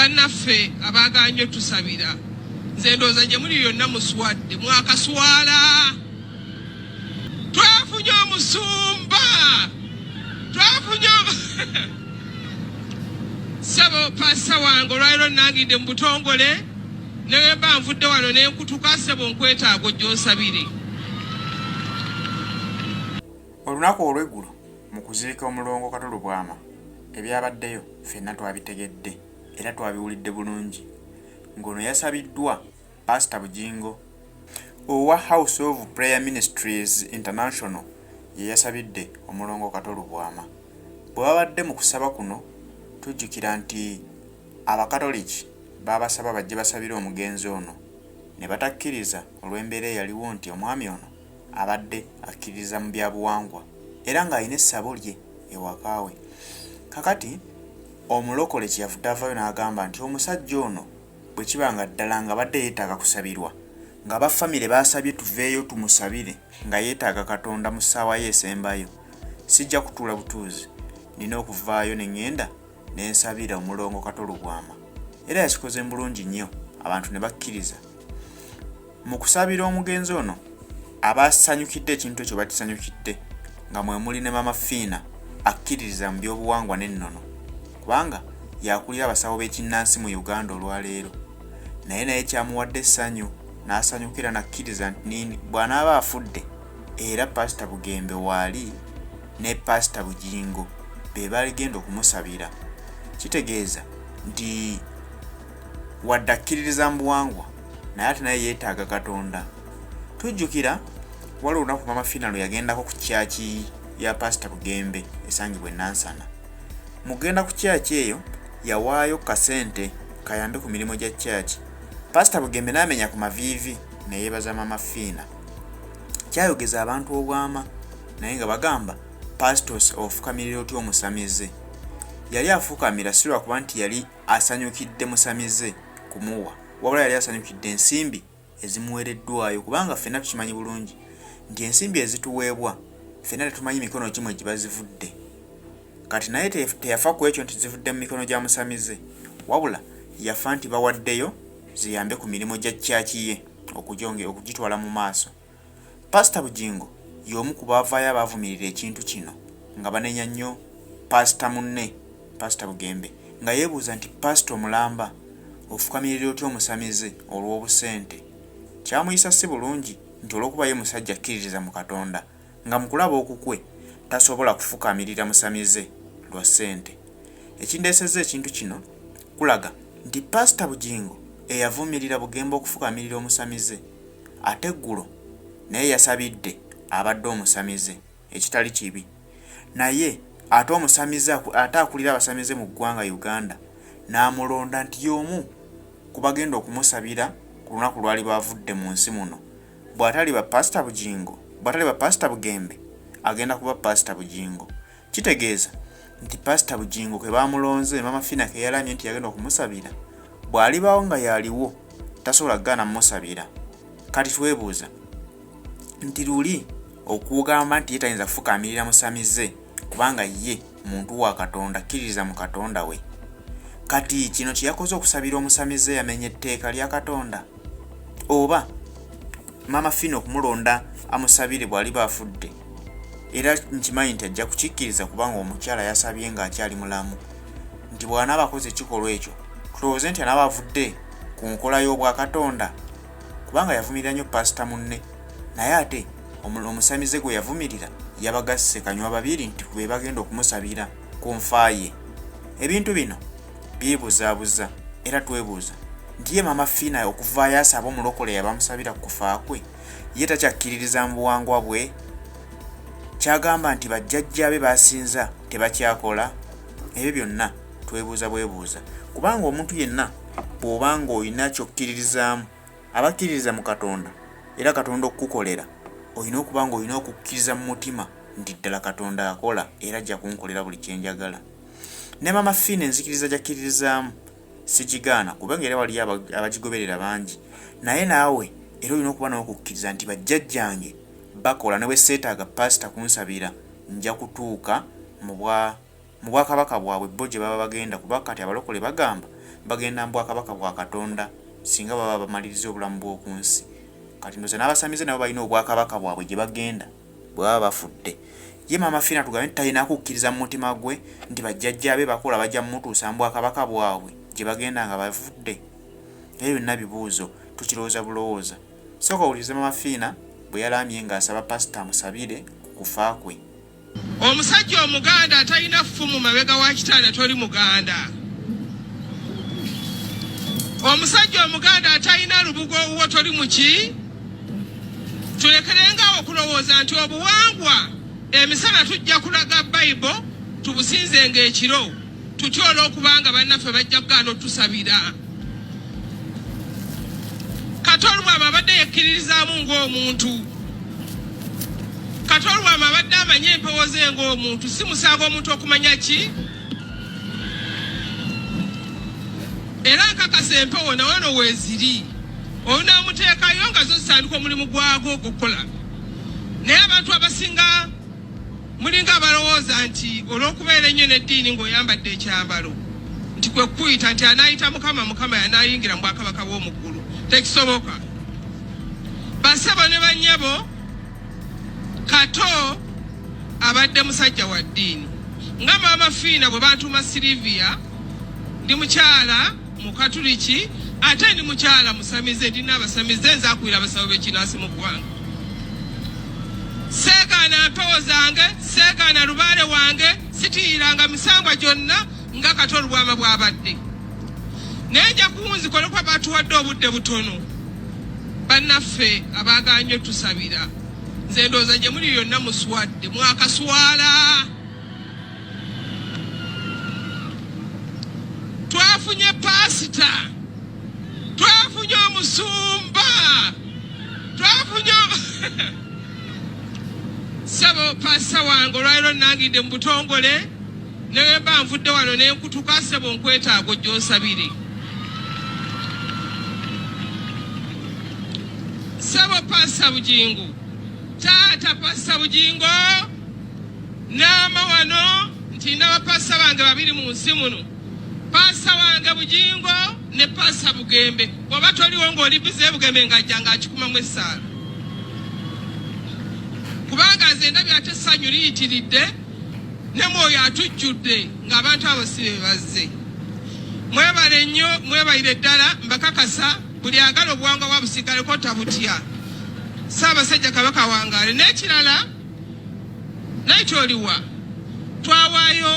Bannaffe abaagala nnyo tusabira, nze ndowooza gye muli yonna muswadde, mwakaswala. Twafunye omusumba, twafunye ssebo pasita wange. Olwaliro nangidde mu butongole, ne mba nvudde wano ne nkutuka, ssebo, nkwetaaga ojja onsabire. Olunaku olw'eggulo mu kuziika Omulongo Kato Lubwama, ebyabaddeyo ffenna twabitegedde era twabiwulidde bulungi ng'ono yasabiddwa Paasita Bugingo owa House of Prayer Ministries International ye yasabidde Omulongo Kato Lubwama. Bwe babadde mu kusaba kuno, tujjukira nti Abakatoliki baabasaba bajje basabire omugenzi ono ne batakkiriza olw'embeera eyaliwo nti omwami ono abadde akkiririza mu byabuwangwa era ng'alina essabo lye ewaka we. Kakati omulokole kyeyavudde avaayo n'agamba nti omusajja ono bwe kiba nga ddala ng'abadde yeetaaga kusabirwa, ng'aba famire baasabye tuveeyo tumusabire nga yeetaaga Katonda mu ssaawa ye esembayo, sijja kutuula butuuzi, nnina okuvaayo ne ng'enda ne nsabira Omulongo Kato Lubwama. Era yakikoze bulungi nnyo abantu ne bakkiriza. Mu kusabira omugenzi ono, abasanyukidde ekintu ekyo bakisanyukidde nga mwe muli ne Maama Fiina akkiririza mu byobuwangwa n'ennono kubanga y'akulira abasawo b'ekinnansi mu Uganda olwaleero. Naye naye kyamuwadde essanyu n'asanyuka era n'akkiriza nti bw'anaaba afudde era Paasita Bugembe waali ne Paasita Bugingo be baligenda okumusabira. Kitegeeza nti wadde akkiririza mu buwangwa naye ate naye yeetaaga Katonda. Tujjukira waliwo olunaku Maama Fiina lwe yagendako ku kyaki ya Paasita Bugembe esangibwa e Nansana. Mu kugenda ku kyaki eyo yawaayo kasente kayambe ku mirimu gya kyaki. Paasita Bugembe n'amenya ku maviivi ne yeebaza Maama Fiina. Kyayogeza abantu obwama naye nga bagamba paasita ofukamirira otya omusamize? Yali afukamira si lwakuba nti yali asanyukidde musamize kumuwa wabula yali asanyukidde ensimbi ezimuweereddwayo kubanga ffenna tukimanyi bulungi nti ensimbi ezituweebwa ffenna tetumanyi mikono ki mwe giba zivudde. Kati naye teyafa ku ekyo nti zivudde mu mikono gya musamize wabula yafa nti bawaddeyo ziyambe ku mirimu gya kyaki ye okugitwala mu maaso. Paasita Bugingo y'omu ku baavaayo abaavumirira ekintu kino nga banenya nnyo paasita munne Paasita Bugembe nga yeebuuza nti paasita omulamba ofukamirira otya omusamize olw'obusente? Kyamuyisa si bulungi nti olw'okuba ye musajja akkiririza mu Katonda nga mu kulaba okukwe tasobola kufukamirira musamize lwa ssente. Ekindeesezza ekintu kino kulaga nti Paasita Bugingo eyavumirira Bugembe okufukamirira omusamize ate eggulo naye yasabidde abadde omusamize ekitali kibi naye ate omusamize ate akulira abasamize mu ggwanga Uganda n'amulonda nti y'omu ku bagenda okumusabira ku lunaku lwali bavudde mu nsi muno. Bw'ataliba Paasita Bugingo, bw'ataliba Paasita Bugembe agenda kuba Paasita Bugingo. Kitegeeza nti Paasita Bugingo ke baamulonze, Maama Fiina ke yalamye nti yagenda okumusabira, bw'alibaawo nga y'aliwo tasobola kugaana mumusabira. Kati twebuuza nti luli okugamba nti ye tayinza kufukaamirira musamize kubanga ye muntu wa Katonda, akkiririza mu Katonda we. Kati kino kye yakoze okusabira omusamize yamenya etteeka lya Katonda? Oba Maama Fiina okumulonda amusabire bw'aliba afudde era nkimanyi nti ajja kukikkiriza kubanga omukyala yasabye ng'akyali mulamu nti bw'anaaba akoze ekikolwa ekyo tulowooze nti anaaba avudde ku nkola y'Obwakatonda kubanga yavumirira nnyo paasita munne naye ate omusamize gwe yavumirira yabagasse kanywa babiri nti be bagenda okumusabira ku nfa ye. Ebintu bino byebuzaabuza era twebuuza nti ye Maama Fiina okuvaayo asabe omulokole eyaba amusabira ku kufa kwe ye takyakkiririza mu buwangwa bwe? Ky'agamba nti bajjajjaabe b'asinza tebakyakola? Ebyo byonna twebuuza bwebuuza kubanga omuntu yenna bw'oba ng'olina ky'okkiririzaamu, abakkiririza mu Katonda era Katonda okukukolera olina okuba ng'olina okukkiriza mu mutima nti ddala Katonda akola era ajja kunkolera buli kye njagala. Ne Maama Fiina enzikiriza gy'akkiririzaamu sigigaana kubanga era waliyo abagigoberera bangi naye naawe era olina okuba n'okukkiriza nti bajjajjange bakola ne bwe seetaaga paasita kunsabira nja kutuuka mu bwa. mu bwakabaka bwabwe bo gye baba bagenda kuba kati abalokole bagamba bagenda mu bwakabaka bwa Katonda singa baba bamaliriza obulamu bw'oku nsi. Kati ndowooza n'abasamize nabo balina obwakabaka bwabwe gye bagenda bwe baba bafudde. Ye Maama Fiina tugambe nti talina kukkiriza mu mutima gwe nti bajjajjaabe bakola bajja mumutuusa mu bwakabaka bwabwe gye bagenda nga bafudde? Ebyo byonna bibuuzo, tukirowooza bulowooza. Sooka owulirize Maama Fiina bwe yalaamye ng'asaba Pasita amusabire ku kufa kwe. Omusajja omuganda atalina ffumu mabega wa kitanda toli muganda. Omusajja omuganda atalina lubugo owuwo toli muki. Tulekerengawo okulowooza nti obuwangwa emisana tujja kulaga Bible tubusinzenga ekiro tutya olw'okubanga bannaffe bajja kugaana otusabira. Kato Lubwama abadde yekkiririzaamu ng'omuntu. Kato Lubwama abadde amanyi empewo ze ng'omuntu. Si musango omuntu okumanya ki? Era nkakasa empewo na wano weeziri. Olunaamuteekayo nga zo zitandika omulimu gwagwo ogw'okukola. Naye abantu abasinga Mulinga abalowooza nti olw'okubeera ennyo n'eddiini ng'oyambadde ekyambalo nti kwe kukuyita nti anaayita Mukama Mukama y'anaayingira mu bwakabaka bw'omu ggulu. Tekisoboka. Bassebo ne bannyabo, Kato abadde musajja wa ddiini. Nga Maama Fiina bwe bantuuma Sylvia, ndi mukyala Mukatuliki ate ndi mukyala musamize, ndina abasamize, nze akulira abasawo b'ekinansi mu ggwanga. Seegaana mpewo zange, seegaana lubaale wange, sitiyiranga misambwa gyonna nga Kato Lubwama bw'abadde. Naye nja kuwunzika olwokuba batuwadde obudde butono. Bannaffe abaagaanye otusabira, nze ndowooza gye muli yonna muswadde, mwakaswala. Twafunye paasita, twafunye omusumba, twafunye ssebo paasita wange olwaliro nangidde mu butongole ne bwe mba nvudde wano ne nkutuka ssebo nkwetaaga ojja onsabire. Ssebo paasita Bugingo, taata paasita Bugingo. Naama wano nti nina bapasita bange babiri mu nsi muno, paasita wange Bugingo ne paasita Bugembe. Bw'oba toliwo ng'oli bize Bugembe ng'ajja ng'akikumamu essaala, kubanga nze ndabye ate essanyu liyitiridde ne mwoyo atujjudde ng'abantu abo si be bazze. Mwebale nnyo, mwebalire ddala, mbakakasa buli agala obuwangwa bwa busigaleko tabutya. Ssaabasajja Kabaka awangaale. N'ekirala, Naye kyoliwa twawaayo.